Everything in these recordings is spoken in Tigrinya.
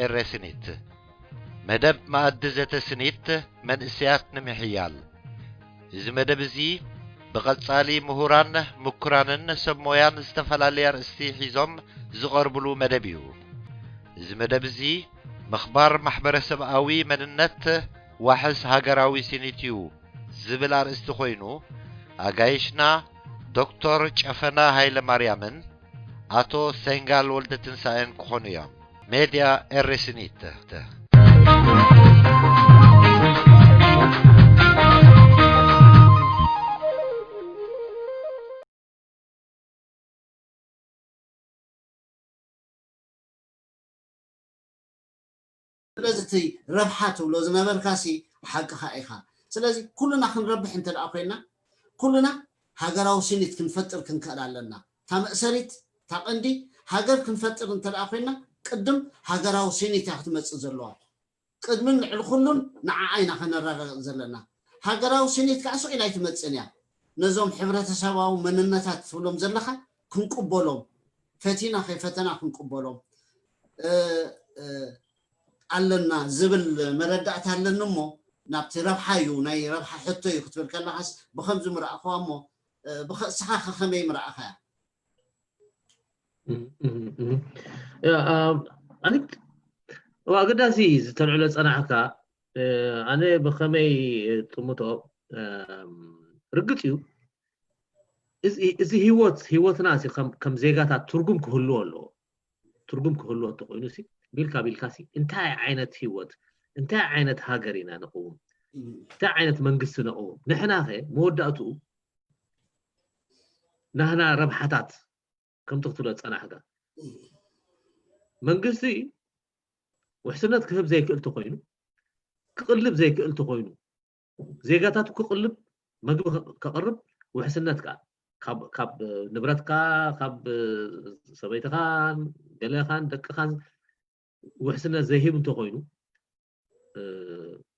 ኤረ ስኒት። መደብ መኣዲ ዘተ ስኒት መንእሰያት ንምሕያል። እዚ መደብ እዚ ብቐጻሊ ምሁራን፣ ምኩራንን ሰብ ሞያን ዝተፈላለየ ኣርእስቲ ሒዞም ዝቐርብሉ መደብ እዩ። እዚ መደብ እዚ ምኽባር ማሕበረሰብኣዊ መንነት ዋሕስ ሃገራዊ ስኒት እዩ ዝብል ኣርእስቲ ኮይኑ፣ ኣጋይሽና ዶክተር ጨፈና ሃይለ ማርያምን ኣቶ ሰንጋል ወልደ ትንሳኤን ክኾኑ እዮም። ሜድያ ኤረ ስኒት። ስለዚ እቲ ረብሓ ትብሎ ዝነበርካ ሲ ሓቅኻ ኢኻ። ስለዚ ኩልና ክንረብሕ እንተ ደኣ ኮይና፣ ኩልና ሃገራዊ ስኒት ክንፈጥር ክንክእል ኣለና። እታ መእሰሪት፣ እታ ቀንዲ ሃገር ክንፈጥር እንተ ደኣ ኮይና፣ ቅድም ሃገራዊ ስኒት እያ ክትመጽእ ዘለዋ። ቅድምን ልዕሊ ኩሉን ንዓኣ ኢና ከነረጋግጽ ዘለና። ሃገራዊ ስኒት ከኣ ስቕ ኢላ ኣይትመጽእን እያ። ነዞም ሕብረተሰባዊ መንነታት ትብሎም ዘለኻ ክንቅበሎም፣ ፈቲና ከይፈተና ክንቅበሎም፣ እ፣ እ፣ ኣለና ዝብል መረዳእታ ኣለኒ እሞ፣ ናብቲ ረብሓ እዩ፣ ናይ ረብሓ ሕቶ እዩ ክትብል ከለኻስ ብኸምዚ ምረኣኽዋ እሞ፣ እ፣ ብኸ-፣ እስኻ ከ ከመይ ምረኣኻያ? እም፣ እም፣ እም። ያ፣ ኣም፣ ኣሊክ፣ እዋ፣ ኣገዳሲ ዝተልዕሎ ጸናሕካ፣ እ፣ ኣነ ብኸመይ ጥምቶ፣ እም፣ ርግጽ እዩ፣ እዚ፣ እዚ ህይወት፣ ህይወትና እዚ ከም፣ ከም ዜጋታት ትርጉም ክህልዎ ኣለዎ። ትርጉም ክህልዎ እንተኾይኑ ሲ፣ ቢልካ፣ ቢልካ ሲ፣ እንታይ ዓይነት ህይወት፣ እንታይ ዓይነት ሃገር ኢና ንቕውም? እንታይ ዓይነት መንግስቲ ነቕውም? ንሕና ኸ መወዳእትኡ ናህና ረብሓታት ከምቲ ክትብሎ ዝጸናሕካ፣ መንግስቲ ውሕስነት ክህብ ዘይክእል ተኾይኑ፣ ክቕልብ ዘይክእል ተኾይኑ፣ ዜጋታቱ ክቕልብ፣ መግቢ ከ-፣ ከቕርብ፣ ውሕስነት ከኣ ካብ፣ ካብ ንብረትካ፣ ካብ ሰበይትኻን ገለኻን ደቅኻን ውሕስነት ዘይህብ እንተኾይኑ፣ እ፣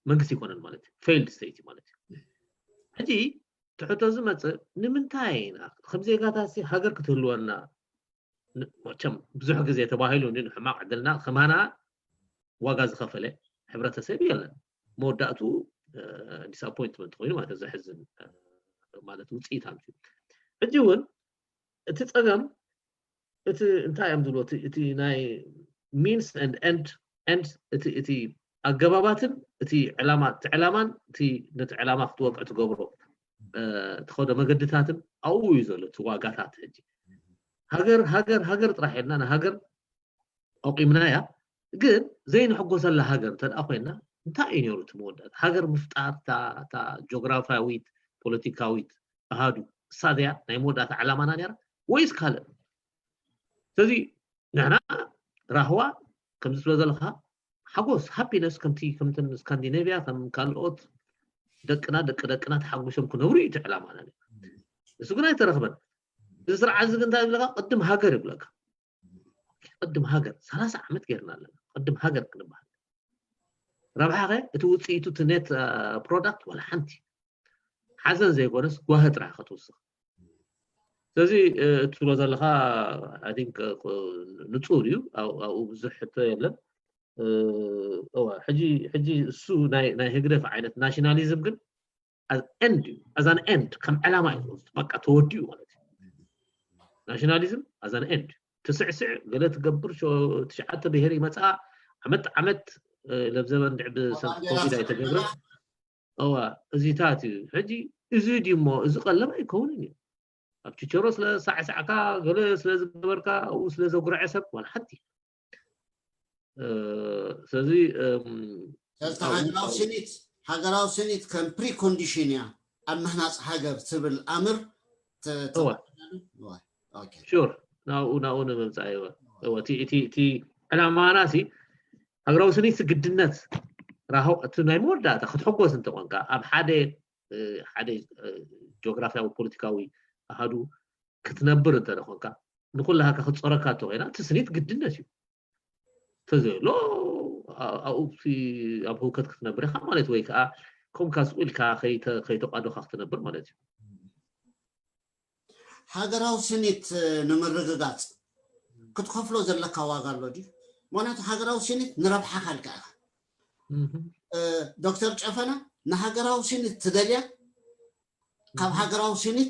መንግስቲ ይኮነን ማለት እዩ። ፌይልድ ስቴት እዩ ማለት እዩ። ሕጂ እቲ ሕቶ ዝመጽእ፣ ንምንታይ ኢና ከም ዜጋታት ሲ ሃገር ክትህልወና፣ ን-፣ መቸም ብዙሕ ግዜ ተባሂሉ እንዲ ንሕማቕ ዕድልና ከማና ዋጋ ዝኸፈለ ሕብረተሰብ የለን። መወዳእትኡ፣ እ፣ ዲስኣፖይንትመንት ኮይኑ ማለት እዩ፣ ዘሕዝን፣ እ፣ ማለት ውፅኢት ኣምፅኡ። ሕጂ እውን እቲ ፀገም፣ እቲ እንታይ እዮም ዝብሎ፣ እቲ፣ እቲ ናይ ሚንስ ኤንድ ኤንድ፣ ኤንድ እቲ፣ እቲ ኣገባባትን እቲ ዕላማ፣ እቲ ዕላማን እቲ ነቲ ዕላማ ክትወቅዕ ትገብሮ፣ እ፣ ትኸዶ መገድታትን ኣብኡ እዩ ዘሎ እቲ ዋጋታት። ሕጂ ሃገር፣ ሃገር፣ ሃገር ጥራሕ ኢልና ንሃገር ኣቑምናያ፣ ግን ዘይንሕጎሰላ ሃገር እንተ ደኣ ኮይና፣ እንታይ እዩ ነይሩ እቲ መወዳእታ? ሃገር ምፍጣር፣ እታ፣ እታ ጂኦግራፍያዊት ፖለቲካዊት ኣሃዱ፣ እሳ ድያ ናይ መወዳእታ ዕላማና ነይራ ወይስ ካልእ? ስለዚ ንሕና ራህዋ፣ ከምዚ ትብሎ ዘለኻ፣ ሓጎስ፣ ሃፒነስ፣ ከምቲ፣ ከምተን ስካንዲኔቭያ፣ ከም ካልኦት ደቅና፣ ደቂ ደቅና ተሓጒሶም ክነብሩ እዩ እቲ ዕላማና ነይሩ። እሱ ግን ኣይተረኽበን። እዚ ስርዓት እዚ ግን እንታይ ይብለካ? ቅድም ሃገር ይብለካ። ቅድም ሃገር፣ ሰላሳ ዓመት ጌርና ኣለና። ቅድም ሃገር ክንበሃል። ረብሓኸ እቲ ውፅኢቱ፣ እቲ ኔት፣ እ፣ ፕሮዳክት ዋላ ሓንቲ። ሓዘን ዘይኮነስ ጓሂ ጥራሕ ኢኻ ትውስኽ። ስለዚ፣ እ፣ እትብሎ ዘለኻ፣ ኣይ ቲንክ፣ እ፣ ንጹር እዩ። ኣብ-፣ ኣብኡ ብዙሕ ሕቶ የለን። እ፣ እወ፣ ሕጂ፣ ሕጂ እሱ ናይ፣ ናይ ህግደፍ ዓይነት ናሽናሊዝም ግን ኣዝ ኤንድ እዩ፣ ኣዝ ኣን ኤንድ፣ ከም ዕላማ እዩ ዝወስድ። በቃ ተወዲኡ ማለት እዩ። ናሽናሊዝም ኣዝ ኣን ኤንድ። ትስዕስዕ፣ ገለ ትገብር፣ ሸ-፣ ትሽዓተ ብሄር ይመጽኣ፣ ዓመት ዓመት፣ እ፣ ለብዘበን ድዕቢ ሰብ ኮቪድ ኣይተገብረ። እዋ፣ እዚታት እዩ። ሕጂ እዚ ድሞ፣ እዚ ቀለብ ኣይከውንን እዩ። ኣብ ችቸሮ ስለ ሳዕሳዕካ፣ ገለ ስለ ዝገበርካ፣ ኣብኡ ስለ ዘጉረዐ ሰብ፣ ዋላ ሓንቲ። እ፣ ስለዚ፣ እም፣ ስለዚ ኣብኡ ሃገራዊ ስኒት፣ ሃገራዊ ስኒት ከም ፕሪኮንዲሽን እያ ኣብ ምህናፅ ሃገር ትብል ኣምር ተ-፣ እወ። እወ፣ ኦኬ። ሹር፣ ናብኡ፣ ናብኡ ንምምፃእ እየ። እወ፣ እቲ፣ እቲ፣ እቲ ዕላማና ሲ ሃገራዊ ስኒት ግድነት ራህው፣ እቲ ናይ መወዳእታ ክትሕጎስ እንተኾንካ፣ ኣብ ሓደ፣ እ፣ ሓደ፣ እ፣ ጂኦግራፍያዊ ፖለቲካዊ ኣሃዱ ክትነብር እንተ ደኾንካ፣ ንኹላሃካ ክትፀረካ እንተኾይና፣ እቲ ስኒት ግድነት እዩ። ተዘየሎ፣ ኣ-፣ ኣብኡ ሲ-፣ ኣብ ህውከት ክትነብር ኢኻ ማለት፣ ወይ ከዓ ከምካ ስቕ ኢልካ ከይተ-፣ ከይተቋደኻ ክትነብር ማለት እዩ። ሃገራዊ ስኒት ንምርግጋፅ ክትከፍሎ ዘለካ ዋጋ ኣሎ ድዩ? ምክንያቱ ሃገራዊ ስኒት ንረብሓኻ ኢልካ ኢኻ። ዶክተር ጨፈና ንሃገራዊ ስኒት ትደልያ፣ ካብ ሃገራዊ ስኒት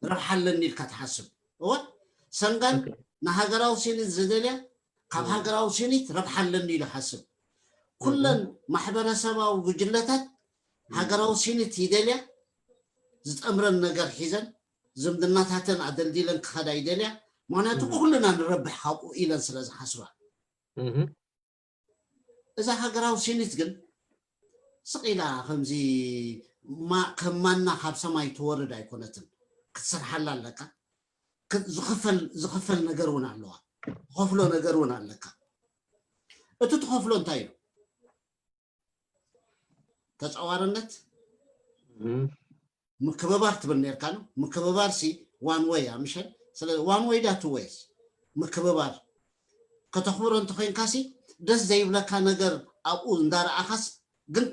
ረብሓ ኣለኒ ኢልካ ትሓስብ። እወ፣ ሰንጋል ንሃገራዊ ስኒት ዝደልያ ካብ ሃገራዊ ስኒት ረብሓ ኣለኒ ኢሉ ሓስብ። ኩለን ማሕበረሰባዊ ጉጅለታት ሃገራዊ ስኒት ይደልያ፣ ዝጠምረን ነገር ሒዘን ዝምድናታተን ኣደልዲለን ክኸዳ ይደልያ። ምክንያቱ ኩልና ንረብሕ ካብኡ ኢለን ስለ ዝሓስባ። እዛ ሃገራዊ ስኒት ግን ስቕ ኢላ ከምዚ ከም ማና ካብ ሰማይ ትወርድ ኣይኮነትን። ክትሰርሓላ ኣለካ። ዝኸፈል ነገር እውን ኣለዋ። ትኸፍሎ ነገር እውን ኣለካ። እቲ ትኸፍሎ እንታይ እዩ? ተፃዋርነት፣ ምክብባር ትብል ነርካ ነው። ምክብባር ሲ ዋን ወይ ምሸል ስለ ዋን ወይ ዳ ቱ ወይስ ምክብባር ከተኽብሮ እንተኮይንካ ሲ ደስ ዘይብለካ ነገር ኣብኡ እንዳረኣኻስ ግን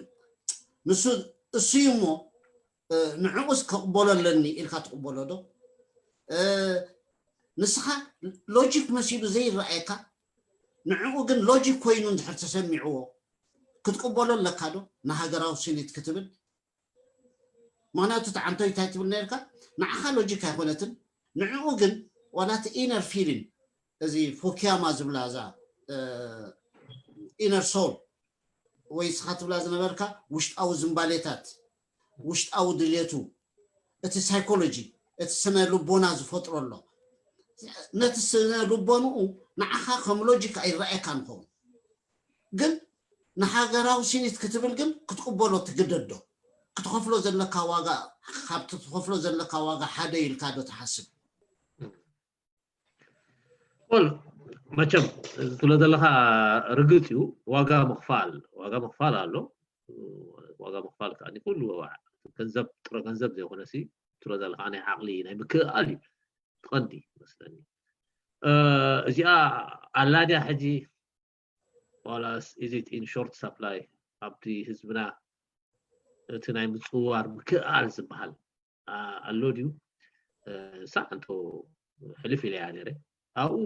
ንሱ እሱ እዩ እሞ ንዕኡስ ከቕበሎ ኣለኒ ኢልካ ትቕበሎ ዶ? ንስኻ ሎጂክ መሲሉ ዘይረኣየካ ንዕኡ ግን ሎጂክ ኮይኑ እንድሕር ተሰሚዕዎ ክትቅበሎ ኣለካ ዶ ንሃገራዊ ስኒት ክትብል? ምክንያቱ እቲ ዓንቶይ እንታይ ትብል ነርካ? ንዓኻ ሎጂክ ኣይኮነትን። ንዕኡ ግን ዋላ እቲ ኢነር ፊሊን እዚ ፎኪያማ ዝብላ እዛ ኢነር ሶል ወይ ስኻ ትብላ ዝነበርካ ውሽጣዊ ዝምባሌታት ውሽጣዊ ድሌቱ እቲ ሳይኮሎጂ እቲ ስነ ልቦና ዝፈጥሮ ኣሎ ነቲ ስነ ልቦንኡ ንዓኻ ከም ሎጂክ ኣይረኣየካ ንኸውን ግን ንሃገራዊ ስኒት ክትብል ግን ክትቅበሎ ትግደድ ዶ ክትኸፍሎ ዘለካ ዋጋ ካብ ትኸፍሎ ዘለካ ዋጋ ሓደ ኢልካ ዶ ትሓስብ ል መቸም ትብሎ ዘለካ ርግፅ እዩ ዋጋ ምኽፋል ዋጋ ምኽፋል ኣሎ ዋጋ ምኽፋል ከዓ ኩሉ ገንዘብ ጥረ ገንዘብ ዘይኮነ ትብሎ ዘለካ ናይ ዓቕሊ ናይ ምክእኣል እዩ ትቐንዲ መስለኒ እዚኣ ኣላድያ ሕጂ ዋላስ ኢዚት ኢን ሾርት ሳፕላይ ኣብቲ ህዝብና እቲ ናይ ምፅዋር ምክእኣል ዝበሃል ኣሎ ድዩ ሳዕ እንቶ ሕልፍ ኢለያ ነረ ኣብኡ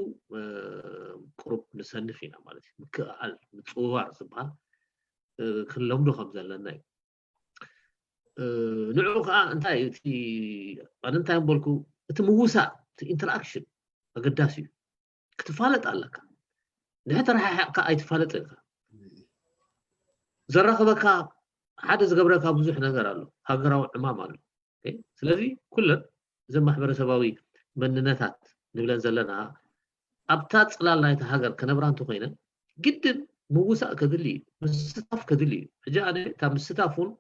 ቁሩብ ንሰንፍ ኢና ማለት እዩ ምክእኣል ምፅዋር ዝበሃል ክንለምዶ ከም ዘለና እዩ ንዕኡ ከዓ እንታይ እቲ ኣነ እንታይ በልኩ እቲ ምውሳእ እቲ ኢንተራክሽን ኣገዳሲ እዩ ክትፋለጥ ኣለካ ንድሕር ተረሓሒቕካ ኣይትፋለጥ ኢልካ ዘራኽበካ ሓደ ዝገብረካ ብዙሕ ነገር ኣሎ ሃገራዊ ዕማም ኣሎ ስለዚ ኩለን እዘን ማሕበረሰባዊ መንነታት ንብለን ዘለና ኣብታ ፅላል ናይቲ ሃገር ከነብራ እንተኮይነን ግድን ምውሳእ ከድሊ እዩ ምስታፍ ከድሊ እዩ ሕጂ ኣነ እታ ምስታፍ እውን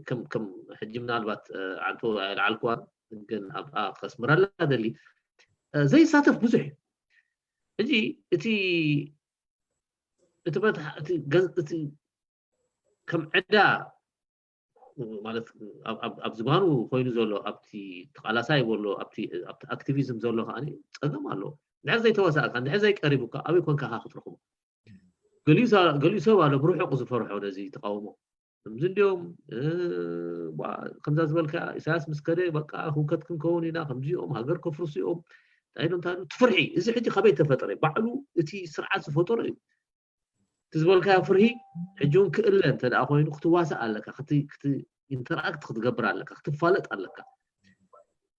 ከም ሕጂ ምናልባት ዓንቶ ኣይልዓልኩዋን ግን ኣብኣ ከስምረላ ደሊ ዘይሳተፍ ብዙሕ እዩ ሕጂ እቲ እቲ እቲ ከም ዕዳ ማለት ኣብ ዝባኑ ኮይኑ ዘሎ ኣብቲ ተቃላሳይ ዘሎ ኣብቲ ኣክቲቪዝም ዘሎ ከዓ ፀገም ኣሎ እንድሕር ዘይተዋሳእካ እንድሕር ዘይቀሪቡካ ኣበይ ኮንካ ካ ክትረኽቦ ገሊኡ ሰብ ኣሎ ብርሑቕ ዝፈርሖ ነዚ ተቃውሞ ከምዚ እንዲኦም ከምዛ ዝበልካ ኢሳያስ ምስ ከደ በቃ ህውከት ክንከውን ኢና ከምዚኦም ሃገር ከፍርሱ እዮም እንታይ ኢሎም እንታይ ትፍርሒ እዚ ሕጂ ካበይ ተፈጠረ ባዕሉ እቲ ስርዓት ዝፈጠሮ እዩ እቲ ዝበልካዮ ፍርሂ ሕጂ እውን ክእለ እንተ ደኣ ኮይኑ ክትዋሳእ ኣለካ ኢንተራክት ክትገብር ኣለካ ክትፋለጥ ኣለካ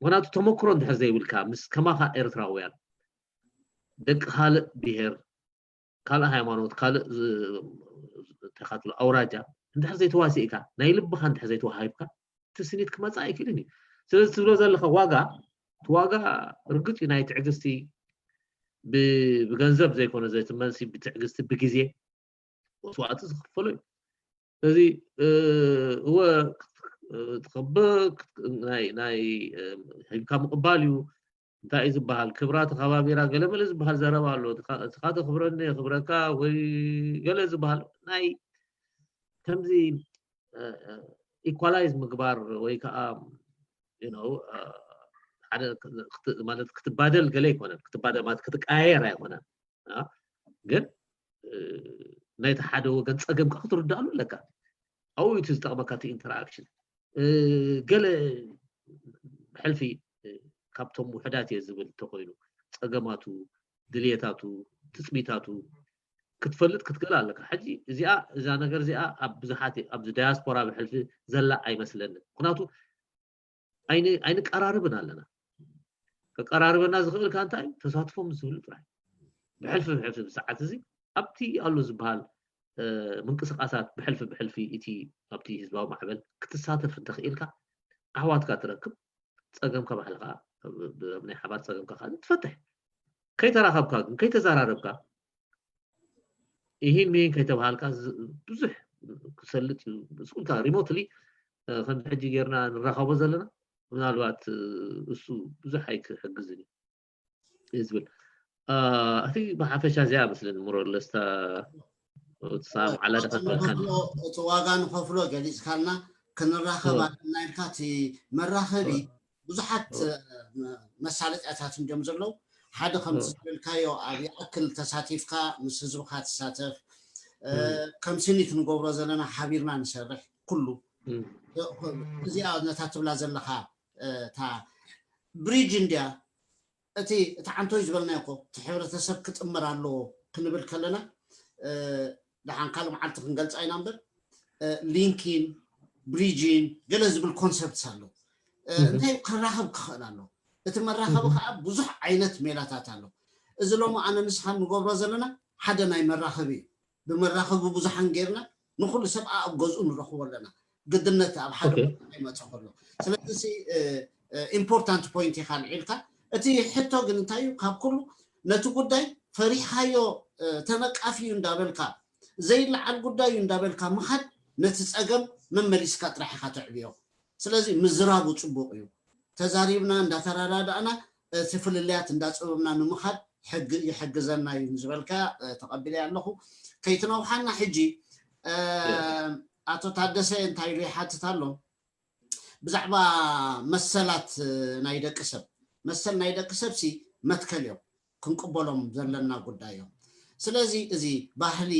ምክንያቱ ተመክሮ እንድሕር ዘይብልካ ምስ ከማኻ ኤርትራውያን ደቂ ካልእ ብሄር ካልእ ሃይማኖት ካልእ ተካትሎ ኣውራጃ እንድሕር ዘይተዋሲእካ ናይ ልብኻ እንድሕር ዘይተዋሃሂብካ እቲ ስኒት ክመፅእ ኣይክእልን እዩ ስለዚ ትብሎ ዘለካ ዋጋ እቲ ዋጋ ርግፅ እዩ ናይ ትዕግስቲ ብገንዘብ ዘይኮነ ዘትመንሲ ብትዕግስቲ ብግዜ መስዋእቲ ዝኽፈሎ እዩ ስለዚ እወ ትኸብር ናይ ሂብካ ምቕባል እዩ እንታይ እዩ ዝበሃል ክብራ ተኸባቢራ ገለመለ ዝበሃል ዘረባ ኣሎ እትኻ ተኽብረኒ ክብረካ ወይ ገለ ዝበሃል ናይ ከምዚ ኢኳላይዝ ምግባር ወይ ከዓ ማለት ክትባደል ገለ ኣይኮነን ክትባደል ማለት ክትቀያየር ኣይኮነን ግን ናይቲ ሓደ ወገን ፀገም ከዓ ክትርዳእሉ ኣለካ ኣብኡ እቲ ዝጠቕመካ እቲ ኢንተራክሽን ገለ ብሕልፊ ካብቶም ውሕዳት እየ ዝብል እንተኮይኑ ፀገማቱ ድልየታቱ ትፅቢታቱ ክትፈልጥ ክትክእል ኣለካ። ሕጂ እዚኣ እዛ ነገር እዚኣ ኣብ ብዙሓት ኣብዚ ዳያስፖራ ብሕልፊ ዘላ ኣይመስለንን። ምክንያቱ ኣይንቀራርብን ኣለና። ከቀራርበና ዝኽእል ከ እንታይ እዩ? ተሳትፎ ምስ ዝህሉ ጥራይ። ብሕልፊ ብሕልፊ ብሰዓት እዚ ኣብቲ ኣሎ ዝበሃል ምንቅስቃሳት ብሕልፊ ብሕልፊ እቲ ኣብቲ ህዝባዊ ማዕበል ክትሳተፍ እንተኽኢልካ ኣሕዋትካ ትረክብ፣ ፀገምካ ባዕልካ ናይ ሓባር ፀገምካ ከዓ ትፈትሕ። ከይተራኸብካ ግን ከይተዘራረብካ ኢሂን ሚሂን ከይተባሃልካ ብዙሕ ክሰልጥ እዩ። ስቁልካ ሪሞትሊ ከምዚ ሕጂ ጌርና ንራኸቦ ዘለና ምናልባት እሱ ብዙሕ ኣይክሕግዝን እዩ ዝብል እቲ ብሓፈሻ እዚኣ መስለኒ ምሮለስታ ሳም ዓላ ደኸልካኒ እቲ ዋጋ ንኸፍሎ ገሊፅካልና ክንራኸብ ኣለና ኢልካ እቲ መራኸቢ ብዙሓት መሳለጥያታት እንዲዮም ዘለዉ ሓደ ከምቲ ዝበልካዮ ኣብ ይኣክል ተሳቲፍካ ምስ ህዝብካ ትሳተፍ ከም ስኒት ንገብሮ ዘለና ሓቢርና ንሰርሕ ኩሉ እዚኣ ነታ ትብላ ዘለካ እታ ብሪጅ እንድያ እቲ እቲ ዓንቶይ ዝበልናዮ እኮ እቲ ሕብረተሰብ ክጥምር ኣለዎ ክንብል ከለና ደሓን ካልእ መዓልቲ ክንገልፃ ኢና እምበር ሊንኪን ብሪጅን ገለ ዝብል ኮንሰፕትስ ኣሎ እንታይ ከራኸብ ክኽእል ኣሎ እቲ መራኸቢ ከዓ ብዙሕ ዓይነት ሜላታት ኣሎ እዚ ሎሚ ኣነ ንስኻ ንገብሮ ዘለና ሓደ ናይ መራኸቢ እዩ ብመራኸቢ ብዙሓን ጌርና ንኩሉ ሰብ ኣብ ገዝኡ ንረኽቦ ኣለና ግድነት ኣብ ሓደ ይመፀ ከሎ ስለዚ ኢምፖርታንት ፖይንት ኢኻ ልዒልካ እቲ ሕቶ ግን እንታይ እዩ ካብ ኩሉ ነቲ ጉዳይ ፈሪሕካዮ ተነቃፊ እዩ እንዳበልካ ዘይለዓል ጉዳይ እዩ እንዳበልካ ምኻድ ነቲ ፀገም መመሊስካ ጥራሕ ኢኻ ተዕብዮ ስለዚ ምዝራቡ ፅቡቅ እዩ ተዛሪብና እንዳተረዳዳእና እቲ ፍልልያት እንዳፀበብና ንምኻድ ሕግ ይሕግዘና እዩ ዝበልካ ተቐቢለ ኣለኹ ከይትነውሓና ሕጂ ኣቶ ታደሰ እንታይ ኢሉ ይሓትት ኣሎ ብዛዕባ መሰላት ናይ ደቂ ሰብ መሰል ናይ ደቂ ሰብ ሲ መትከል እዮም ክንቅበሎም ዘለና ጉዳይ እዮም ስለዚ እዚ ባህሊ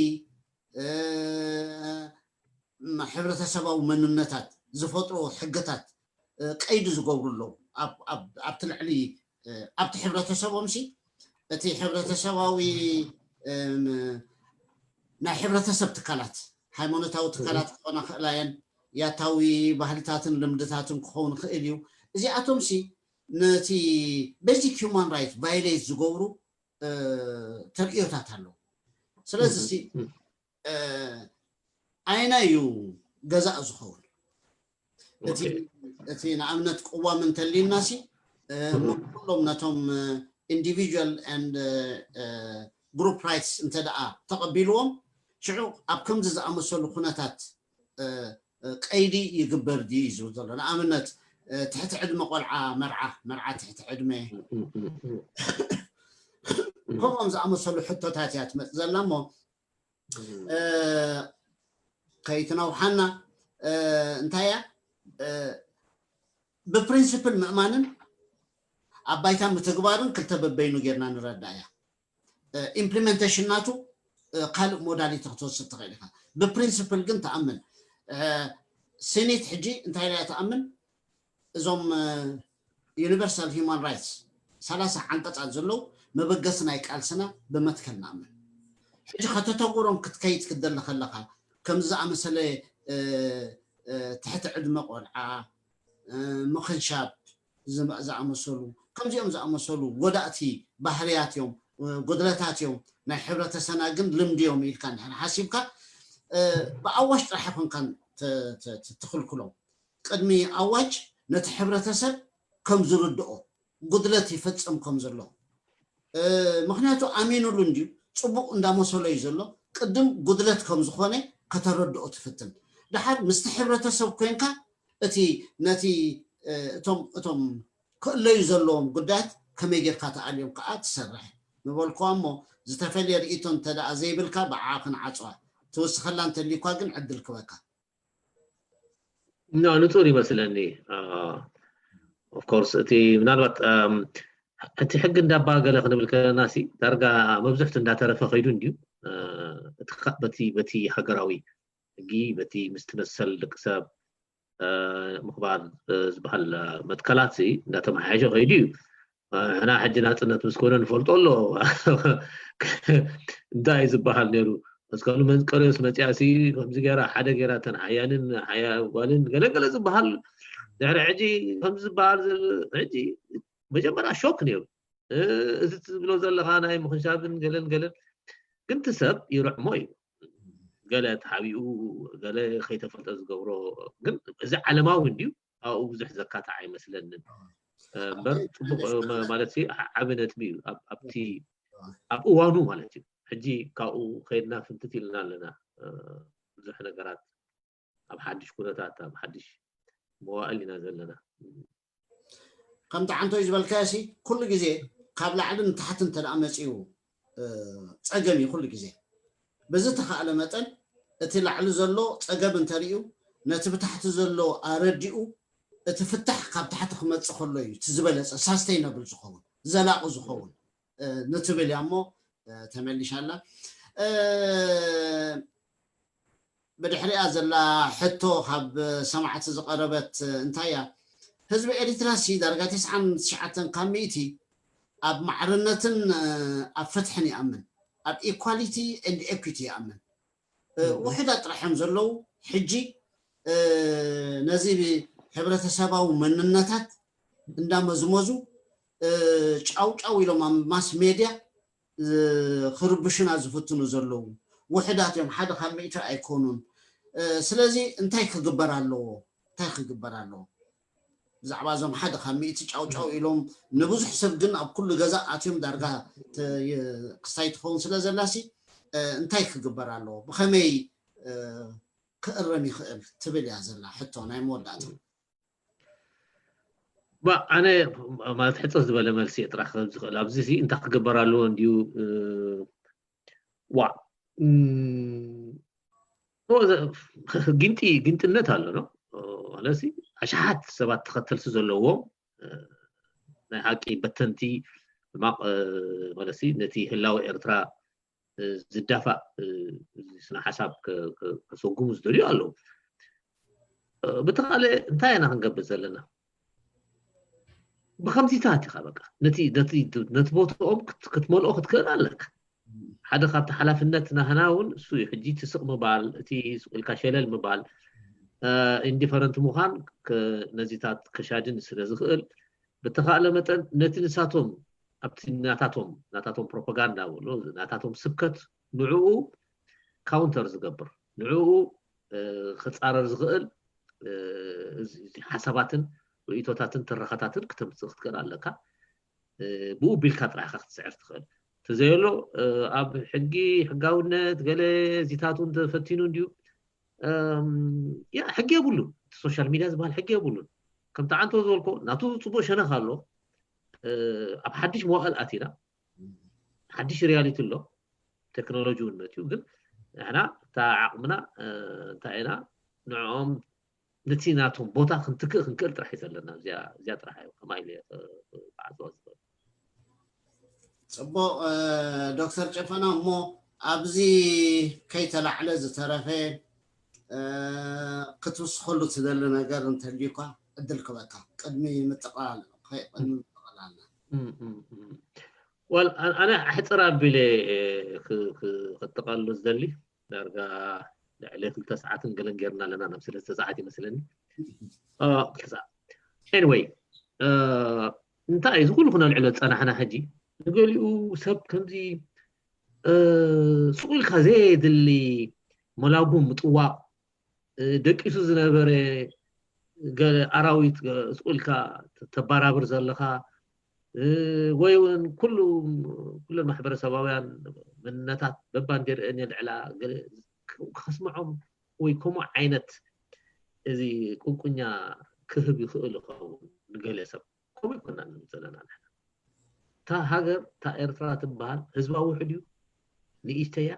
ሕብረተሰባዊ መንነታት ዝፈጥሮ ሕግታት ቀይዲ ዝገብሩ ኣለዉ ኣብቲ ልዕሊ ኣብቲ ሕብረተሰቦም ሲ እቲ ሕብረተሰባዊ ናይ ሕብረተሰብ ትካላት ሃይማኖታዊ ትካላት ክኾና ክእላ እየን ያታዊ ባህልታትን ልምድታትን ክኸውን ክእል እዩ እዚኣቶም ሲ ነቲ basic human right violate ዝገብሩ ተርእዮታት ኣለዉ ስለዚ ሲ ኣየናይ እዩ ገዛእ ዝኸውን እቲ ንኣብነት ቅዋም እንተሊና ሲ ኩሎም ነቶም individual and group rights እንተ ደኣ ተቐቢልዎም ሽዑ ኣብ ከምዚ ዝኣመሰሉ ኩነታት ቀይዲ ይግበር ድዩ እዩ ዝብል ዘሎ ንኣብነት ትሕቲ ዕድመ ቆልዓ መርዓ መርዓ ትሕቲ ዕድመ ከምኦም ዝኣመሰሉ ሕቶታት እያ ትመፅእ ዘላ እሞ ከይትነውሓና እንታይ እያ ብፕሪንስፕል ምእማንን ኣብ ባይታ ምትግባርን ክልተ በበይኑ ጌርና ንረዳ እያ ኢምፕሊመንቴሽን ናቱ ካልእ ሞዳሊቲ ክትወስድ ትኽእል ኢኻ ብፕሪንስፕል ግን ተኣምን ሲኒት ሕጂ እንታይ ኢላ ትኣምን እዞም ዩኒቨርሳል ሂማን ራይትስ ሰላሳ ዓንቀፃት ዘለዉ መበገሲ ናይ ቃልስና ብመትከል ንኣምን ሕጂ ከተተግብሮም ክትከይድ ክትደሊ ከለካ ከምዚ ዝኣመሰለ ትሕቲ ዕድመ ቆልዓ ምኽንሻብ ዝኣመሰሉ ከምዚኦም ዝኣመሰሉ ጎዳእቲ ባህርያት እዮም ጉድለታት እዮም ናይ ሕብረተሰና ግን ልምዲ እዮም ኢልካ እንድሕር ሓሲብካ ብኣዋሽ ጥራሕ ይኮንካ ትኽልክሎም ቅድሚ ኣዋጅ ነቲ ሕብረተሰብ ከም ዝርድኦ ጉድለት ይፈፀም ከም ዘሎ ምክንያቱ ኣሚኑሉ እንድዩ ፅቡቅ እንዳመሰሎ እዩ ዘሎ ቅድም ጉድለት ከም ዝኾነ ከተረድኦ ትፍትን ድሓር ምስቲ ሕብረተሰብ ኮንካ እቲ ነቲ እቶም እቶም ክእለዩ ዘለዎም ጉዳያት ከመይ ጌርካ ተኣልዮም ከዓ ትሰርሕ ምበልክዋ እሞ ዝተፈልየ ርእቶ እንተ ደኣ ዘይብልካ ብዓ ክንዓፅዋ ትውስኸላ እንተልዩኳ ግን ዕድል ክበካ ንፁር ይመስለኒ ኦፍኮርስ እቲ ምናልባት እቲ ሕጊ እንዳባ ገለ ክንብል ከለና ሲ ዳርጋ መብዝሕቱ እንዳተረፈ ከይዱ እንድዩ በቲ በቲ ሃገራዊ ሕጊ በቲ ምስቲ መሰል ደቂ ሰብ ምኽባር ዝበሃል መትከላት እንዳተመሓየሸ ከይዱ እዩ ሕና ሕጂ ናፅነት ምስ ኮነ ንፈልጦ ኣሎ። እንታይ እዩ ዝበሃል ነይሩ? ኣስካሉ መንቀርዮስ መፅያሲ ከምዚ ገይራ ሓደ ገይራ ተን ሓያልን ሓያ ጓልን ገለ ገለ ዝበሃል ድሕሪ ሕጂ ከምዚ ዝበሃል ሕጂ መጀመርያ ሾክ ነይሩ። እዚ ትብሎ ዘለኻ ናይ ምኽንሻብን ገለን ገለን ግን እቲ ሰብ ይርዕሞ እዩ። ገለ ተሓቢኡ ገለ ከይተፈልጠ ዝገብሮ ግን እዚ ዓለማዊ እንድዩ ኣብኡ ብዙሕ ዘካትዕ ኣይመስለንን። እምበር ፅቡቅ ማለት ዓቢ ነጥቢ እዩ ኣብቲ ኣብ እዋኑ ማለት እዩ። ሕጂ ካብኡ ከይድና ፍንትት ኢልና ኣለና። ብዙሕ ነገራት ኣብ ሓድሽ ኩነታት ኣብ ሓድሽ መዋእል ኢና ዘለና። ከምቲ ዓንቶይ ዝበልካዮ ሲ ኩሉ ግዜ ካብ ላዕሊ ንታሕቲ እንተ ደኣ መፂኡ ፀገም እዩ ኩሉ ግዜ። ብዝተኻእለ መጠን እቲ ላዕሊ ዘሎ ፀገም እንተርእዩ ነቲ ብታሕቲ ዘሎ ኣረዲኡ እቲ ፍታሕ ካብ ታሕቲ ክመፅእ ከሎ እዩ እቲ ዝበለፀ ሳስተይነብል ዝኸውን ዘላቂ ዝኸውን ንትብል እያ እሞ ተመሊሻላ። ብድሕሪኣ ዘላ ሕቶ ካብ ሰማዕቲ ዝቐረበት እንታይ እያ? ህዝቢ ኤሪትራ ሲ ዳርጋ ተስዓን ትሽዓተን ካብ ሚእቲ ኣብ ማዕርነትን ኣብ ፍትሕን ይኣምን፣ ኣብ equality and equity ይኣምን። ውሕዳት ጥራሕ እዮም ዘለዉ። ሕጂ ነዚ ሕብረተሰባዊ መንነታት እንዳመዝመዙ ጫው ጫው ኢሎም ኣብ ማስ ሜድያ ክርብሹና ዝፍትኑ ዘለዉ ውሕዳት እዮም። ሓደ ካብ ሚእቲ ኣይኮኑን። ስለዚ እንታይ ክግበር ኣለዎ? እንታይ ክግበር ኣለዎ? ብዛዕባ እዞም ሓደ ካብ ሚእቲ ጫው ጫው ኢሎም ንብዙሕ ሰብ ግን ኣብ ኩሉ ገዛ ኣትዮም ዳርጋ ክስታይ ትኸውን ስለ ዘላሲ እንታይ ክግበር ኣለዎ? ብኸመይ ክእረም ይኽእል ትብል እያ ዘላ ሕቶ ናይ መወዳእታ። ኣነ ማለት ሕፅር ዝበለ መልሲ እየ ጥራሕ ክህብ ዝኽእል። ኣብዚ እንታይ ክግበር ኣለዎ እንድዩ ዋ ጊንጢ ጊንጥነት ኣሎ ነው ማለት ኣሽሓት ሰባት ተኸተልቲ ዘለዎም ናይ ሓቂ በተንቲ ሕማቕ ማለት ነቲ ህላወ ኤርትራ ዝዳፋእ ስነ ሓሳብ ከሰጉሙ ዝደልዩ ኣለዉ። ብተኻለ እንታይ ኢና ክንገብር ዘለና? ብከምዚታት ኢኻ በቃ ነቲ ቦትኦም ክትመልኦ ክትክእል ኣለካ። ሓደ ካብቲ ሓላፍነት ናህና እውን እሱ እዩ። ሕጂ እቲ ስቕ ምባል፣ እቲ ስቕ ኢልካ ሸለል ምባል፣ ኢንዲፈረንት ምዃን ነዚታት ከሻድን ስለ ዝኽእል ብተኻእለ መጠን ነቲ ንሳቶም ኣብቲ ናታቶም ናታቶም ፕሮፓጋንዳ ብሎ ናታቶም ስብከት ንዕኡ ካውንተር ዝገብር ንዕኡ ክፃረር ዝኽእል ሓሳባትን ርእቶታትን ትረኻታትን ክተምፅእ ክትክእል ኣለካ። ብኡ ቢልካ ጥራሕካ ክትስዕር ትኽእል ተዘየሎ ኣብ ሕጊ ሕጋውነት ገለ ዚታቱን ተፈቲኑ እንድዩ ያ ሕጊ የብሉን። እቲ ሶሻል ሚድያ ዝበሃል ሕጊ የብሉን። ከምቲ ዓንቶ ዝበልኮ ናቱ ፅቡቅ ሸነኽ ኣሎ። ኣብ ሓድሽ መዋእል ኣቲና ሓድሽ ሪያሊቲ ኣሎ። ቴክኖሎጂ እውን መፅዩ ግን ንሕና እታ ዓቕምና እንታይ ኢና ንዕኦም ነቲ ናቶም ቦታ ክንትክእ ክንክእል ጥራሕ እዩ ዘለና። እዚኣ ጥራሕ እዩ ከማይ ኢለ ክዓፅዋ ዝኽእል። ፅቡቕ ዶክተር ጨፈና እሞ ኣብዚ ከይተላዕለ ዝተረፈ ክትውስኸሉ ትደሊ ነገር እንተልዩኳ እድል ክበካ ቅድሚ ምጥቃላል ቅድሚ ምጥቃላልና ወል ኣነ ሕፅር ኣቢለ ክጠቃሉ ዝደሊ ዳርጋ ልዕሊ ክልተ ሰዓትን ገለን ጌርና ኣለና ናብ ሰለስተ ሰዓት ይመስለኒ ክልተ ሰዓት anyway እንታይ እዚ ኩሉ ክነልዕሎ ዝፀናሕና ሕጂ ንገሊኡ ሰብ ከምዚ ስቑ ኢልካ ዘየድሊ መላጉ ምጥዋቕ ደቂሱ ዝነበረ ገለ ኣራዊት ስቑ ኢልካ ተባራብር ዘለኻ ወይ እውን ኩሉ ኩለን ማሕበረሰባውያን መንነታት በባንዴርአን የልዕላ ከስምዖም ወይ ከምኡ ዓይነት እዚ ቁንቁኛ ክህብ ይኽእል ይኸውን ንገለ ሰብ ከምኡ ይኮና ዘለና ንሕና እታ ሃገር እታ ኤርትራ ትበሃል ህዝባ ውሕድ እዩ ንእሽተያ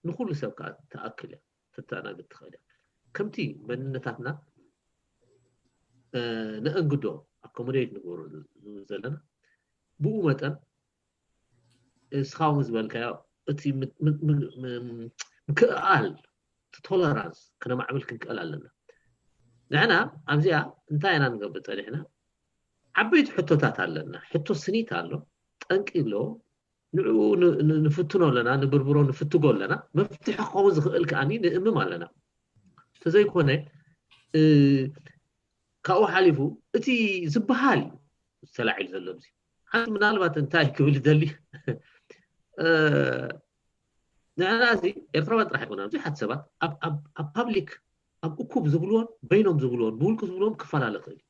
ንኩሉ ሰብ ከዓ ትኣክል እያ ተተኣናግድ ትኽእል እያ ከምቲ መንነታትና ነእንግዶ ኣኮሞዴት ንገብሮ ዘለና ብኡ መጠን እስኻ እውን ዝበልካዮ እቲ ምክእኣል እቲ ቶለራንስ ክነማዕብል ክንክእል ኣለና ንሕና ኣብዚኣ እንታይ ኢና ንገብር ፀኒሕና ዓበይቲ ሕቶታት ኣለና። ሕቶ ስኒት ኣሎ፣ ጠንቂ ኣለዎ። ንዕኡ ን- ን- ንፍትኖ ኣለና፣ ንብርብሮ ንፍትጎ ኣለና። መፍትሒ ክኸውን ዝኽእል ከኣ ንእምም ኣለና። ተዘይኮነ እ፣ ካብኡ ሓሊፉ እቲ ዝበሃል እዩ ተላዒሉ ዘሎ ኣብዚ። ሓንቲ ምናልባት እንታይ ክብል ደሊ እ፣ ንሕና እዚ ኤርትራውያን ጥራሕ ኣይኮነን፣ ብዙሓት ሰባት ኣብ ኣብ ኣብ ፓብሊክ ኣብ እኩብ ዝብልዎን በይኖም ዝብልዎን ብውልቂ ዝብልዎም ክፈላለ ይኽእል እዩ።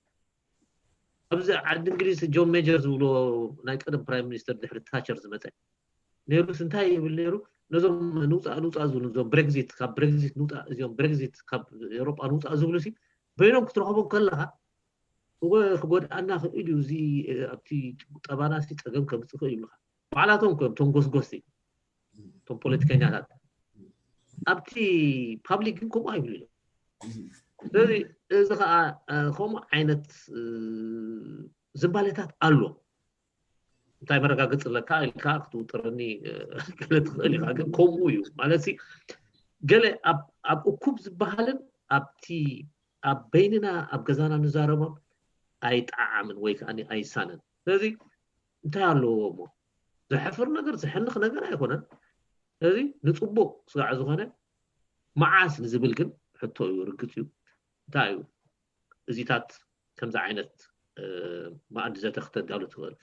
ኣብዚ ዓዲ እንግሊዝ ጆን ሜጀር ዝብልዎ ናይ ቀደም ፕራይም ሚኒስተር ድሕሪ ታቸር ዝመፀ ነይሩስ እንታይ ይብል ነይሩ? ነዞም ንውፃእ ንውፃእ ዝብሉ እዞም ብሬግዚት ካብ ብሬግዚት ንውፃእ እዚኦም ብሬግዚት ካብ ኤውሮጳ ንውፃእ ዝብሉ ሲ በይኖም ክትረኽቦም ከለኻ እወ ክጎድኣና ክእል እዩ እዚ ኣብቲ ጠባና ሲ ፀገም ከምፅእ ክእል ይብልካ። ባዕላቶም ኮም ተንጎስጎስቲ እቶም ፖለቲከኛታት ኣብቲ ፓብሊክ ግን ከምኡ ኣይብሉ ኢሎም። ስለዚ እዚ ከዓ ከምኡ ዓይነት ዝንባሌታት ኣሎ። እንታይ መረጋገፂ ኣለካ ኢልካ ክትውጥረኒ ገለ ትኽእል ኢኻ። ግን ከምኡ እዩ ማለት ሲ ገለ ኣብ እኩብ ዝበሃልን ኣብቲ ኣብ በይንና ኣብ ገዛና ንዛረቦን ኣይጠዓዓምን ወይ ከዓ ኣይሳነን። ስለዚ እንታይ ኣለዎ እሞ ዘሕፍር ነገር ዘሕንኽ ነገር ኣይኮነን። ስለዚ ንፅቡቕ ስጋዕ ዝኾነ መዓስ ንዝብል ግን ሕቶ እዩ ርግፅ እዩ። እንታይ እዩ እዚታት ከምዚ ዓይነት መኣዲ ዘተ ክተዳሉ ትኽእል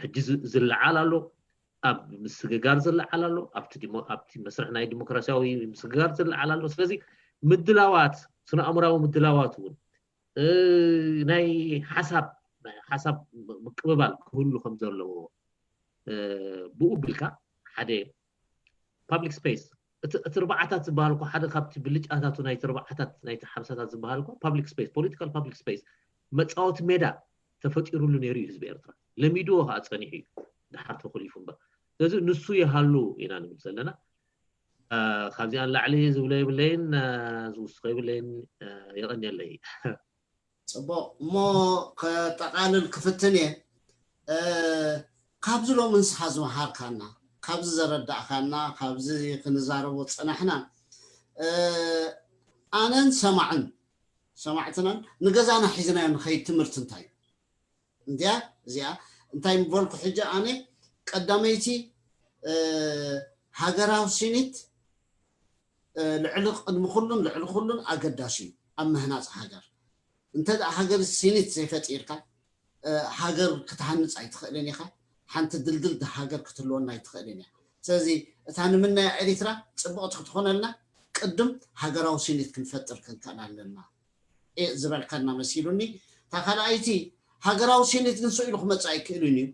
ሕጂ ዝለዓል ኣሎ፣ ኣብ ምስግጋር ዝለዓል ኣሎ፣ ኣብቲ መስርሕ ናይ ዲሞክራሲያዊ ምስግጋር ዝለዓል ኣሎ። ስለዚ ምድላዋት ስነ ኣእምራዊ ምድላዋት እውን ናይ ሓሳብ ናይ ሓሳብ ምቅብባል ክህሉ ከም ዘለዎ ብኡ ብልካ ሓደ ፓብሊክ ስፔስ እቲ ርባዓታት ዝበሃል እኮ ሓደ ካብቲ ብልጫታቱ ናይቲ ርባዓታት ናይቲ ሓምሳታት ዝበሃል እኮ ፓብሊክ ስፔስ ፖለቲካል ፓብሊክ ስፔስ መፃወቲ ሜዳ ተፈጢሩሉ ነይሩ እዩ ህዝቢ ኤርትራ። ለሚድዎ ከዓ ፀኒሑ እዩ ድሓር ተኮሊፉ እምበር። ስለዚ ንሱ ይሃሉ ኢና ንብል ዘለና። ካብዚኣ ንላዕሊ ዝብሎ የብለይን፣ ዝውስኮ የብለይን። የቐንየለይ። ፅቡቕ እሞ ከጠቓልል ክፍትን እየ። ካብዚ ሎሚ ንስኻ ዝመሃርካና ካብዚ ዘረዳእካና ካብዚ ክንዛረቦ ዝፀናሕና ኣነን ሰማዕን ሰማዕትናን ንገዛና ሒዝናዮ ንኸይድ ትምህርቲ እንታይ እዩ? እንዲያ እዚኣ እንታይ ምበልኩ ሕጂ ኣነ ቀዳመይቲ ሃገራዊ ሲኒት ልዕሊ ቅድሚ ኩሉን ልዕሊ ኩሉን ኣገዳሲ እዩ ኣብ ምህናፅ ሃገር። እንተ ደኣ ሃገር ሲኒት ዘይፈጢርካ ሃገር ክትሃንፅ ኣይትኽእልን ኢኻ። ሓንቲ ድልድል ሃገር ክትህልወና ኣይትኽእልን እያ። ስለዚ እታ ንምናያ ኤሪትራ ፅብቕቲ ክትኾነልና ቅድም ሃገራዊ ሲኒት ክንፈጥር ክንክእል ኣለና ዝበልካና መሲሉኒ። እታ ካልኣይቲ ሃገራዊ ሲኒት ግን ስኢሉ ክመፅእ ኣይክእልን እዩ።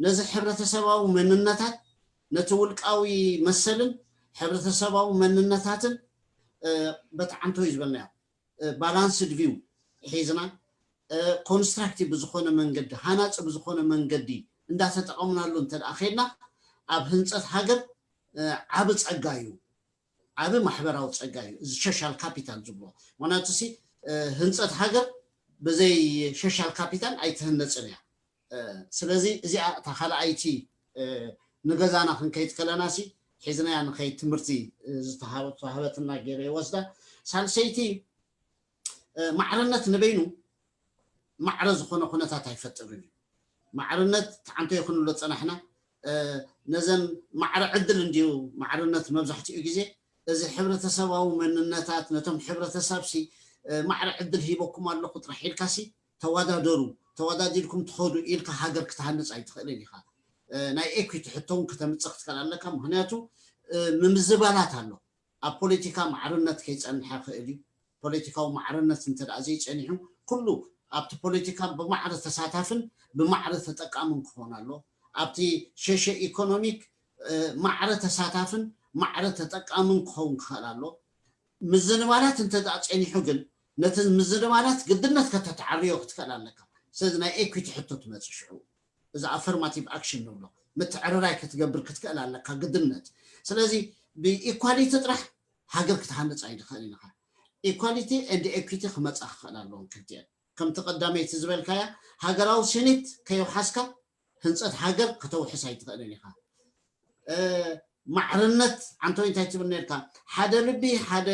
ነዚ ሕብረተሰባዊ መንነታት ነቲ ውልቃዊ መሰልን ሕብረተሰባዊ መንነታትን በቲ ዓንቶ እዩ ዝበልናዮ ባላንስድ ቪው ሒዝና ኮንስትራክቲቭ ብዝኾነ መንገዲ ሃናፂ ብዝኾነ መንገዲ እንዳተጠቐምናሉ እንተ ደኣ ከይድና ኣብ ህንፀት ሃገር ዓቢ ፀጋ እዩ። ዓቢ ማሕበራዊ ፀጋ እዩ እዚ ሶሻል ካፒታል ዝብሎ። ምክንያቱ ሲ ህንፀት ሃገር ብዘይ ሶሻል ካፒታል ኣይትህነፅን እያ። ስለዚ እዚኣ እታ ካልኣይቲ ንገዛና ክንከይድ ከለና ሲ ሒዝናያ ንኸይድ ትምህርቲ ዝተሃበትና ገይረ ይወስዳ። ሳልሰይቲ ማዕርነት ንበይኑ ማዕረ ዝኾነ ኩነታት ኣይፈጥርን እዩ። ማዕርነት ተዓንቶ ይኹንሎ ፀናሕና ነዘን ማዕረ ዕድል እንድዩ ማዕርነት መብዛሕትኡ ግዜ እዚ ሕብረተሰባዊ መንነታት ነቶም ሕብረተሰብ ሲ ማዕረ ዕድል ሂበኩም ኣለኹ ጥራሕ ኢልካ ሲ ተወዳደሩ ተወዳዲርኩም ትኸዱ ኢልካ ሃገር ክትሃንፅ ኣይትኽእልን ኢኻ። ናይ ኤኩቲ ሕቶ እውን ከተምፅእ ክትክእል ኣለካ። ምክንያቱ ምምዝባላት ኣሎ። ኣብ ፖለቲካ ማዕርነት ከይፀንሐ ክእል እዩ። ፖለቲካዊ ማዕርነት እንተ ደኣ ዘይፀኒሑ ኩሉ ኣብቲ ፖለቲካ ብማዕረ ተሳታፍን ብማዕረ ተጠቃምን ክኸውን ኣሎ። ኣብቲ ሸሸ ኢኮኖሚክ ማዕረ ተሳታፍን ማዕረ ተጠቃምን ክኸውን ክኽእል ኣሎ። ምዝንባላት እንተ ደኣ ፀኒሑ ግን ነቲ ምዝንባላት ግድነት ከተተዓርዮ ክትክእል ኣለካ። ስለዚ ናይ ኤኩቲ ሕቶ ትመፅእ ሽዑ እዚ ኣፈርማቲቭ ኣክሽን ንብሎ ምትዕርራይ ክትገብር ክትክእል ኣለካ ግድነት። ስለዚ ብኢኳሊቲ ጥራሕ ሃገር ክትሃንፅ ኣይትኽእልን ኢኻ። ኢኳሊቲ ኤንድ ኤኩቲ ክመፃ ክኽእል ኣለዎም ክልቲአን። ከምቲ ቀዳመይቲ ዝበልካያ ሃገራዊ ሲኒት ከየውሓስካ ህንፀት ሃገር ከተውሕስ ኣይትኽእልን ኢኻ። ማዕርነት ዓንቶይ እንታይ ትብል ነርካ? ሓደ ልቢ ሓደ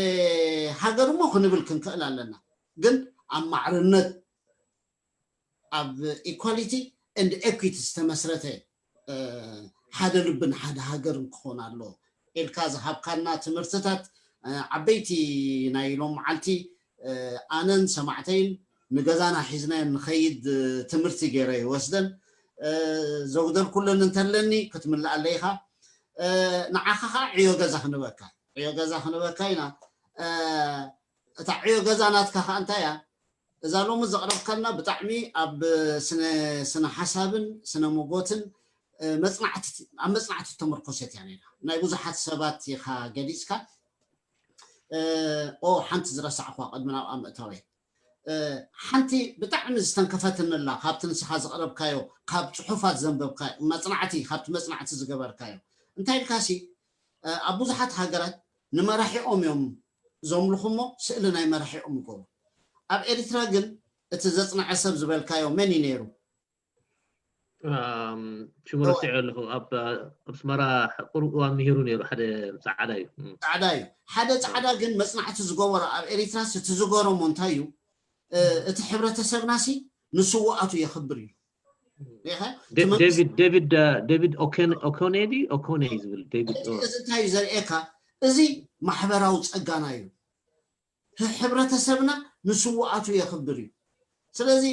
ሃገር እሞ ክንብል ክንክእል ኣለና። ግን ኣብ ማዕርነት ኣብ equality and equity ዝተመስረተ ሓደ ልብን ሓደ ሃገርን ክኾን ኣሎ ኢልካ ዝሃብካና ትምህርትታት ዓበይቲ ናይ ሎም መዓልቲ ኣነን ሰማዕተይን ንገዛና ሒዝናዮ ንኸይድ ትምህርቲ ገይረ ይወስደን። ዘጉደልኩለን እንተለኒ ክትምልኣለይ ኢኻ። ንዓኻ ከዓ ዕዮ ገዛ ክንበካ ዕዮ ገዛ ክንበካ ኢና። እታ ዕዮ ገዛ ናትካ ከዓ እንታይ እያ? እዛ ሎሚ ዘቕረብካልና ብጣዕሚ ኣብ ስነ ሓሳብን ስነ መጎትን መፅናዕቲ ኣብ መፅናዕቲ ተመርኮሰት እያ ነይራ። ናይ ብዙሓት ሰባት ኢኻ ገሊፅካ። ኦ ሓንቲ ዝረሳዕኳ ቅድሚ ናብኣ ምእታወይ ሓንቲ ብጣዕሚ ዝተንከፈትንላ ካብቲ ንስኻ ዘቕረብካዮ ካብ ፅሑፋት ዘንበብካ መፅናዕቲ ካብቲ መፅናዕቲ ዝገበርካዮ እንታይ ኢልካሲ ኣብ ብዙሓት ሃገራት ንመራሒኦም እዮም ዘምልኹ እሞ ስእሊ ናይ መራሒኦም ይገብሩ። ኣብ ኤሪትራ ግን እቲ ዘጽንዐ ሰብ ዝበልካዮ መን እዩ ነይሩ? ሽሙ ረሲዐ ኣለኹ። ኣብ ኣስመራ ቁሩብ እዋን ምሂሩ ነይሩ ሓደ ጻዕዳ እዩ። ጻዕዳ እዩ። ሓደ ጻዕዳ ግን መጽናዕቲ ዝገበሮ ኣብ ኤሪትራስ እቲ ዝገረሞ እንታይ እዩ? እቲ ሕብረተሰብናሲ ንስውኣቱ የኽብር እዩ። ዴቪድ ኦኮኔ ድዩ ኦኮኔ ዝብል ዴቪድ እዚ እንታይ እዩ ዘርእየካ? እዚ ማሕበራዊ ጸጋና እዩ። ህብረተሰብና ንስውኣቱ የኽብር እዩ። ስለዚ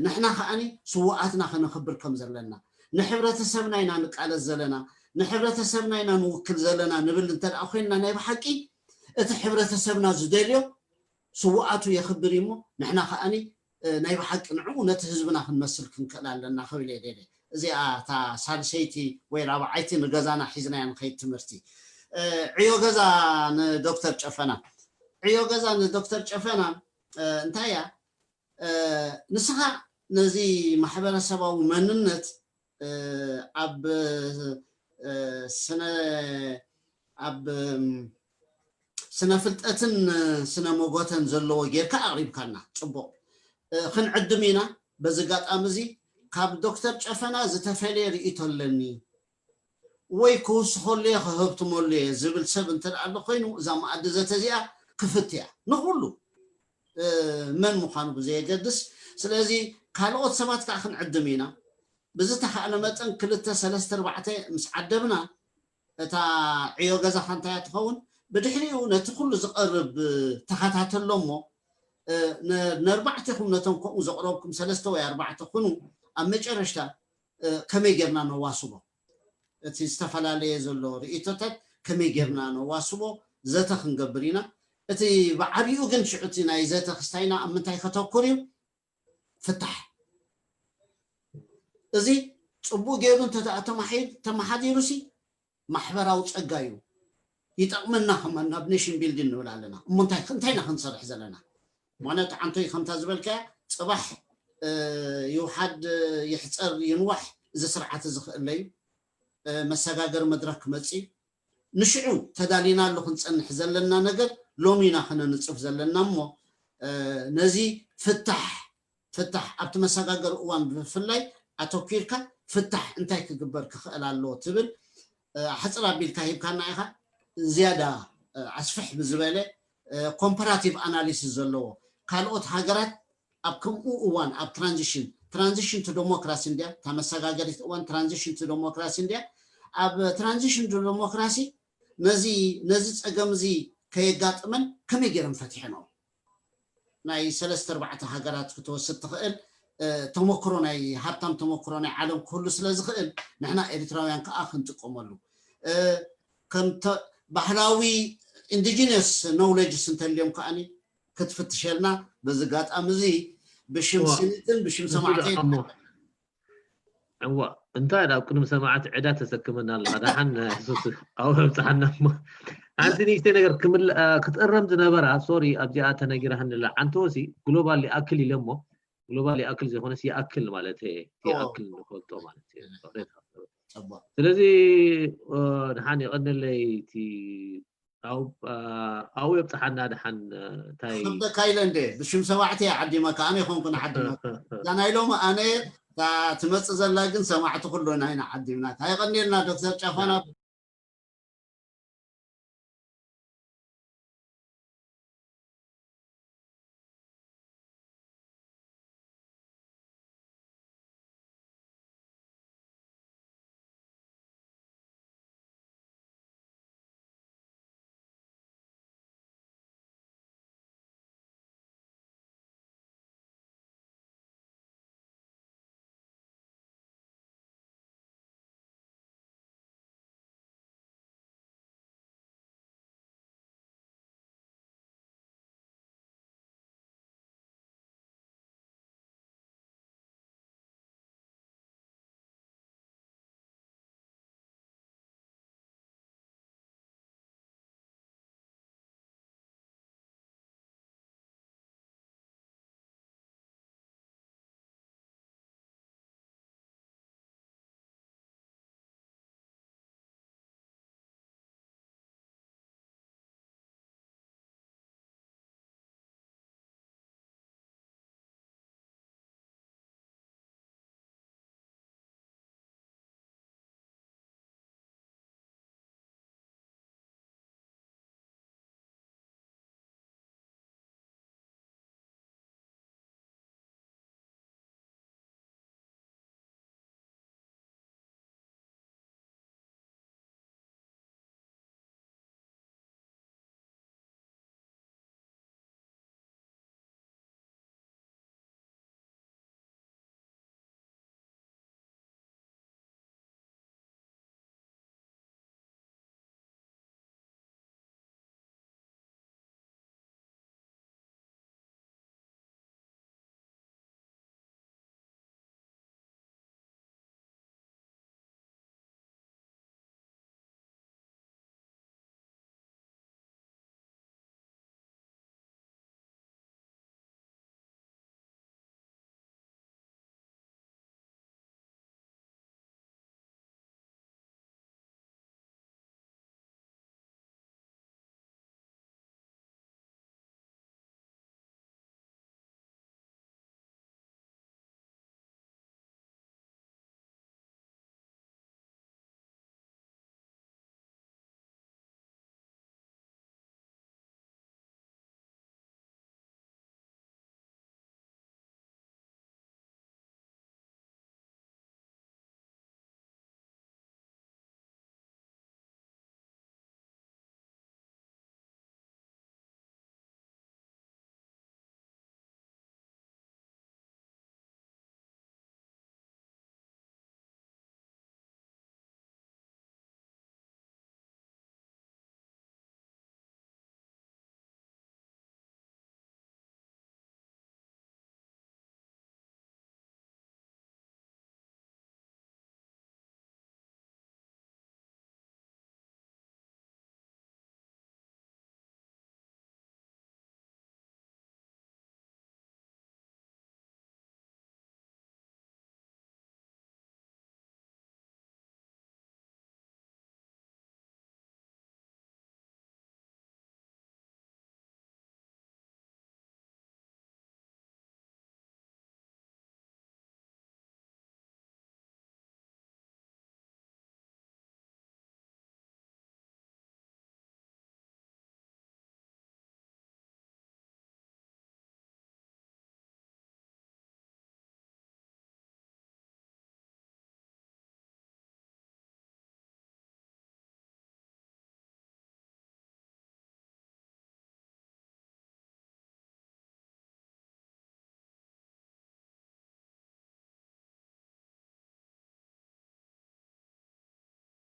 ንሕና ከዓኒ ስውኣትና ከነኽብር ከም ዘለና ንሕብረተሰብና ኢና ንቃለስ ዘለና ንሕብረተሰብና ኢና ንውክል ዘለና ንብል እንተ ደኣ ኮይንና ናይ ብሓቂ እቲ ሕብረተሰብና ዝደልዮ ስውኣቱ የኽብር እዩ እሞ ንሕና ከዓኒ ናይ ብሓቂ ንዕኡ ነቲ ህዝብና ክንመስል ክንክእል ኣለና ክብል እየ ደልየ። እዚኣ እታ ሳልሰይቲ ወይ ራብዓይቲ ንገዛና ሒዝናያ ንኸይድ ትምህርቲ። ዕዮ ገዛ ንዶክተር ጨፈና። ዕዮ ገዛ ንዶክተር ጨፈና እንታይ እያ? ንስኻ ነዚ ማሕበረሰባዊ መንነት ኣብ ስነ ኣብ ስነ ፍልጠትን ስነ መጎተን ዘለዎ ጌርካ ኣቕሪብካና። ጽቡቕ ክንዕድም ኢና። በዚ ኣጋጣሚ እዚ ካብ ዶክተር ጨፈና ዝተፈለየ ርእይቶ ኣለኒ ወይ ክውስኸሉ እየ ክህብትመሉ እየ ዝብል ሰብ እንተ ኣሎ ኮይኑ እዛ መኣዲ ዘተ እዚኣ ክፍት እያ ንኩሉ መን ምዃኑ ብዘየገድስ። ስለዚ ካልኦት ሰባት ከዓ ክንዕድም ኢና። ብዝተኻእለ መጠን ክልተ ሰለስተ ኣርባዕተ ምስ ዓደምና እታ ዕዮ ገዛኻ እንታይ እያ ትኸውን? ብድሕሪኡ ነቲ ኩሉ ዝቐርብ ተኸታተሎ እሞ ነርባዕቴኹም ነቶም ከምኡ ዘቕረብኩም ሰለስተ ወይ ኣርባዕተ ኩኑ ኣብ መጨረሽታ ከመይ ጌርና ነዋስቦ እቲ ዝተፈላለየ ዘሎ ርእይቶታት ከመይ ጌርና ነዋስቦ ዘተ ክንገብር ኢና። እቲ ብዓብኡ ግን ሽዑ እቲ ናይ ዘተ ክስታይና ኣብ ምንታይ ከተኩር እዩ? ፍታሕ። እዚ ፅቡቅ ገይሩ እንተ ተማሓዲሩ ሲ ማሕበራዊ ፀጋ እዩ። ይጠቕመና ከማን ናብ ኔሽን ቢልዲን ንብል ኣለና። እሞ እንታይ እንታይ ኢና ክንሰርሕ ዘለና? ማለት ዓንቶይ ከምታ ዝበልካያ ፅባሕ ይውሓድ ይሕፀር ይንዋሕ እዚ ስርዓት እዚ ክእለ እዩ። መሰጋገሪ መድረክ ክመፅእ እዩ። ንሽዑ ተዳሊናሉ ክንፀንሕ ዘለና ነገር ሎሚ ኢና ከነንፅፍ ዘለና እሞ ነዚ ፍታሕ ፍታሕ ኣብቲ መሰጋገሪ እዋን ብፍላይ ኣተኪርካ ፍታሕ እንታይ ክግበር ክኽእል ኣለዎ ትብል ሓፅር ኣቢልካ ሂብካና ኢኻ። ዝያዳ ኣስፍሕ ብዝበለ ኮምፓራቲቭ ኣናሊሲስ ዘለዎ ካልኦት ሃገራት ኣብ ከምኡ እዋን ኣብ ትራንዚሽን ትራንዚሽን ቱ ዴሞክራሲ እንድያ እታ መሰጋገሪት እዋን ትራንዚሽን ቱ ዴሞክራሲ እንድያ ኣብ ትራንዚሽን ቱ ዴሞክራሲ ነዚ ነዚ ፀገም እዚ ከየጋጥመን ከመይ ገይረን ፈቲሐንኦ? ናይ ሰለስተ ኣርባዕተ ሃገራት ክትወስድ ትኽእል ተመክሮ ናይ ሃብታም ተመክሮ ናይ ዓለም ክህሉ ስለ ዝኽእል ንሕና ኤርትራውያን ከዓ ክንጥቀመሉ ከም ባህላዊ ኢንዲጂነስ ኖውሌጅስ እንተልዮም ከዓኒ ክትፍትሸልና በዚ ኣጋጣሚ እዚ ብሽም ስኒትን ብሽም ሰማዕተይን እዋ እንታይ ኣብ ቅድሚ ሰማዕቲ ዕዳ ተሰክመና ኣለኻ። ደሓን ሕሱስ ኣብኡ ኣብፅሓና እሞ ሓንቲ ንእሽተይ ነገር ክትእረም ዝነበራ ሶሪ ኣብዚኣ ተነጊራህንላ ዓንተወሲ ግሎባል ይኣክል ኢለ እሞ ግሎባል ይኣክል ዘይኮነስ ይኣክል ማለት ይኣክል ንፈልጦ ማለት እዩ። ስለዚ ደሓን የቐንለይ እቲ ኣብኡ የብፅሓና ደሓን እንታይ ክብለካ ኢለ እንደ ብሽም ሰባዕተ እየ ዓዲመካ ኣነ ይኮንኩን ዓዲመካ እዛ ናይ ሎሚ ኣነ እታ ትመፅእ ዘላ ግን ሰማዕቲ ኩሉ ናይና ዓዲምናካ የቐንየልና ዶክተር ጨፈና